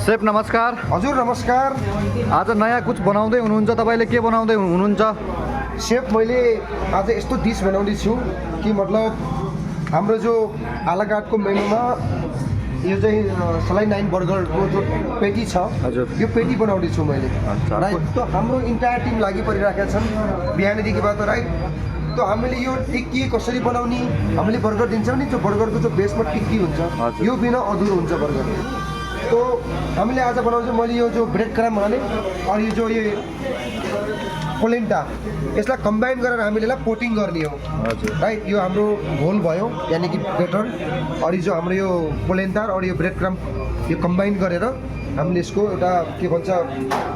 Safe नमस्कार। हजुर नमस्कार। आज नयाँ कुछ बनाउँदै हुनुहुन्छ, तपाईले के बनाउँदै हुनुहुन्छ? सेफ मैले आज यस्तो डिस बनाउँदै छु कि मतलब हाम्रो जो आलाकाटको मेनुमा यो चाहिँ सलाई 9 बर्गरको जो पेटी छ, हजुर, यो पेटी बनाउँदै छु मैले। राइट, त हाम्रो इन्टायर टिम लागि परिरहेका छन् बिहानदेखिबाट। राइट, त हामीले यो टिक्की कसरी बनाउने, हामीले बर्गर दिन्छौँ नि, त्यो बर्गरको जो बेसमा टिक्की हुन्छ, यो बिना अधुरो हुन्छ बर्गर। तो हामीले आज बनाउँछौँ, मैले यो जो ब्रेड क्रम हालेँ अनि यो जो यो पोलेन्टा, यसलाई कम्बाइन गरेर हामीले यसलाई कोटिङ गर्ने हो। राइट, यो हाम्रो घोल भयो यानि कि बेटर, अनि जो हाम्रो यो पोलेन्टा और यो ब्रेड क्रम यो कम्बाइन गरेर हामीले यसको एउटा के भन्छ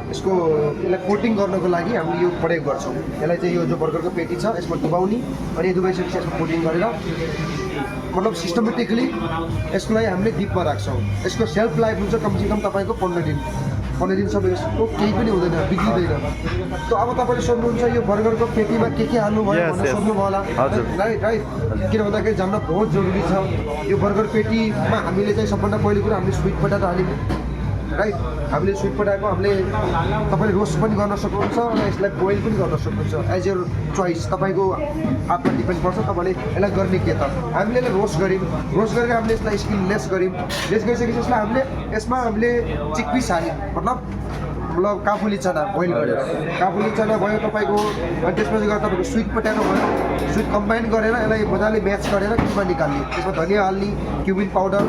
यसको यसलाई कोटिङ गर्नको लागि हामीले यो प्रयोग गर्छौँ। यसलाई चाहिँ यो जो बर्गरको पेटी छ यसमा डुबाउने अनि डुबाइसकेपछि यसमा कोटिङ गरेर मतलब सिस्टमेटिकली यसको लागि हामीले डिपमा राख्छौँ। यसको सेल्फ लाइफ हुन्छ कमसेकम तपाईँको 15 दिन। 15 दिनसम्म यसको केही पनि हुँदैन, बिग्रिँदैन। त अब तपाईँले सोध्नुहुन्छ यो बर्गरको पेटीमा के हाल्नुभयो भनेर सोध्नुभयो होला। राइट राइट, किन भन्दाखेरि जान्न बहुत जरुरी छ। यो बर्गर पेटीमा हामीले चाहिँ सबभन्दा पहिलो कुरा हामीले स्विट पोटाटो हाल्यौँ। राइट, हामीले स्विट पोटाटो हामीले तपाईँले रोस्ट पनि गर्न सक्नुहुन्छ र यसलाई बोइल पनि गर्न सक्नुहुन्छ, एज यर चोइस, तपाईँको आफ्मा डिपेन्ड पर्छ तपाईँले यसलाई गर्ने के त। हामीले यसलाई रोस्ट गरेर हामीले यसलाई स्किन लेस गरिसकेपछि यसलाई हामीले चिकपिस हाल्यौँ, मतलब काबुली चना बोइल गरेर। काबुली चना भयो तपाईँको, अनि त्यसपछि गएर तपाईँको स्विट पोटाटो भयो, स्विट कम्बाइन गरेर यसलाई मजाले म्याच गरेर किमा निकाल्ने। त्यसमा धनियाँ हाल्ने, क्युमिन पाउडर,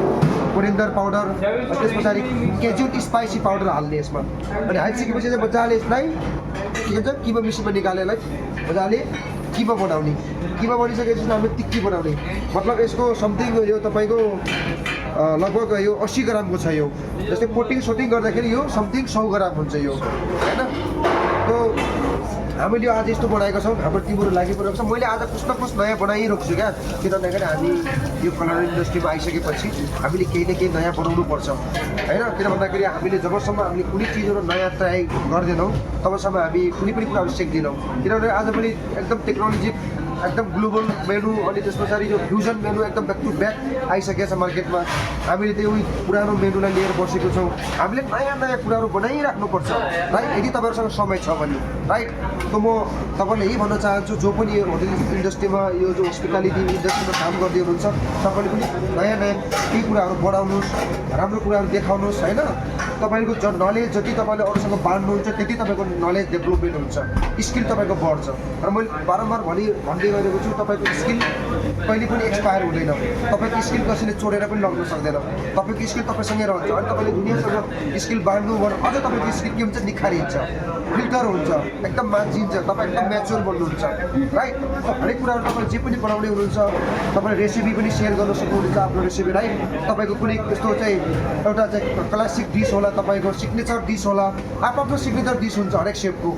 कोरिएन्डर पाउडर, त्यस पछाडि केजुन स्पाइसी पाउडर हाल्ने यसमा। अनि हालिसकेपछि चाहिँ मजाले यसलाई के भन्छ किमा मिक्सीमा निकालेर मजाले किमा बनाउने। किमा बनिसकेपछि हामीले टिक्की बनाउने, मतलब यसको समथिङ यो तपाईँको लगभग यो 80 ग्रामको छ। यो जस्तै कोटिङ गर्दाखेरि यो समथिङ 100 ग्राम हुन्छ यो, होइन। तो हामीले यो आज यस्तो बनाएका छौँ, हाम्रो टिमहरू लागिपरेको छ। मैले आज कुछ न कुछ नयाँ बनाइरहेको छु क्या, किन भन्दाखेरि हामी यो कलर इन्डस्ट्रीमा आइसकेपछि हामीले केही न केही नयाँ बनाउनु पर्छ, होइन। किन भन्दाखेरि हामीले जबसम्म हामीले कुनै चिजहरू नयाँ ट्राई गर्दैनौँ तबसम्म हामी कुनै पनि कुराहरू सिक्दैनौँ। किनभने आज पनि एकदम टेक्नोलोजी एकदम ग्लोबल मेनु अनि त्यस पछाडि यो फ्युजन मेनु एकदम ब्याक टु ब्याक आइसकेको छ मार्केटमा। हामीले त्यो उही पुरानो मेनुलाई लिएर बसेको छौँ। हामीले नयाँ कुराहरू बनाइराख्नुपर्छ, राइट, यदि तपाईँहरूसँग समय छ भने। राइट, त म तपाईँलाई यही भन्न चाहन्छु, जो पनि यो होटल इन्डस्ट्रीमा यो जो हस्पिटालिटी इन्डस्ट्रीमा काम गर्दै हुनुहुन्छ, तपाईँले पनि नयाँ केही कुराहरू बढाउनुहोस्, राम्रो कुराहरू देखाउनुहोस्, होइन। तपाईँको नलेज जति तपाईँले अरूसँग बाँड्नुहुन्छ त्यति तपाईँको नलेज डेभलपमेन्ट हुन्छ, स्किल तपाईँको बढ्छ। र मैले बारम्बार भन्दै गरेको छु, तपाईँको स्किल कहिले पनि एक्सपायर हुँदैन। तपाईँको स्किल कसैले चोरेर पनि लग्न सक्दैन। तपाईँको स्किल तपाईँसँगै रहन्छ। अनि तपाईँले दुनियाँसँग स्किल बाँड्नु भने अझ तपाईँको स्किल के हुन्छ, निखारिन्छ, फिल्टर हुन्छ, एकदम मान्छिन्छ, तपाईँ एकदम म्याचुर बन्नुहुन्छ। राइट, हरेक कुराहरू तपाईँले जे पनि बनाउने हुनुहुन्छ, तपाईँले रेसिपी पनि सेयर गर्न सक्नुहुन्छ, आफ्नो रेसिपी। राइट, तपाईँको कुनै यस्तो चाहिँ एउटा चाहिँ क्लासिक डिस होला, तपाईँको सिग्नेचर डिस होला, आफ्नो सिग्नेचर डिस हुन्छ हरेक सेफको।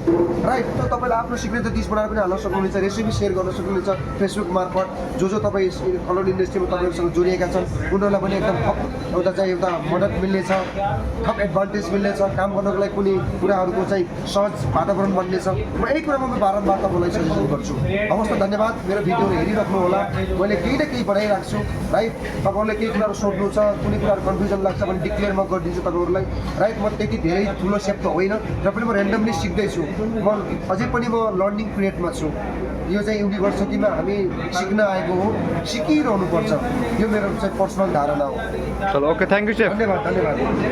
राइट, त तपाईँले आफ्नो सिग्नेचर डिस बनाएर पनि हाल्न सक्नुहुन्छ, रेसिपी सेयर गर्न सक्नुहुन्छ फेसबुक मार्फत। जो तपाईँ कलर इन्डस्ट्रीमा तपाईँहरूसँग जोडिएका छन् उनीहरूलाई पनि एकदम थप एउटा मद्दत मिल्नेछ, थप एडभान्टेज मिल्नेछ, काम गर्नको लागि कुनै कुराहरूको चाहिँ सहज वातावरण बन्नेछ। म यही कुरामा म बारम्बार तपाईँलाई सजेसन गर्छु। हवस् त, धन्यवाद। मेरो भिडियोहरू हेरिराख्नु होला, मैले केही न केही बनाइरहेको छु। राइट, तपाईँहरूले केही कुराहरू सोध्नु छ, कुनै कुराहरू कन्फ्युजन लाग्छ भने डिक्लेयर म गरिदिन्छु तपाईँहरूलाई। राइट, म त्यति धेरै ठुलो सेप त होइन, र पनि म ऱ्यान्डमली सिक्दैछु। म अझै पनि म लर्निङ पिरियडमा छु। यो चाहिँ युनिभर्सिटीमा हामी सिक्न आएको हो, सिकिरहनुपर्छ। यो मेरो चाहिँ पर्सनल धारणा हो। चलो, ओके, थ्याङ्क यू सेफ। धन्यवाद।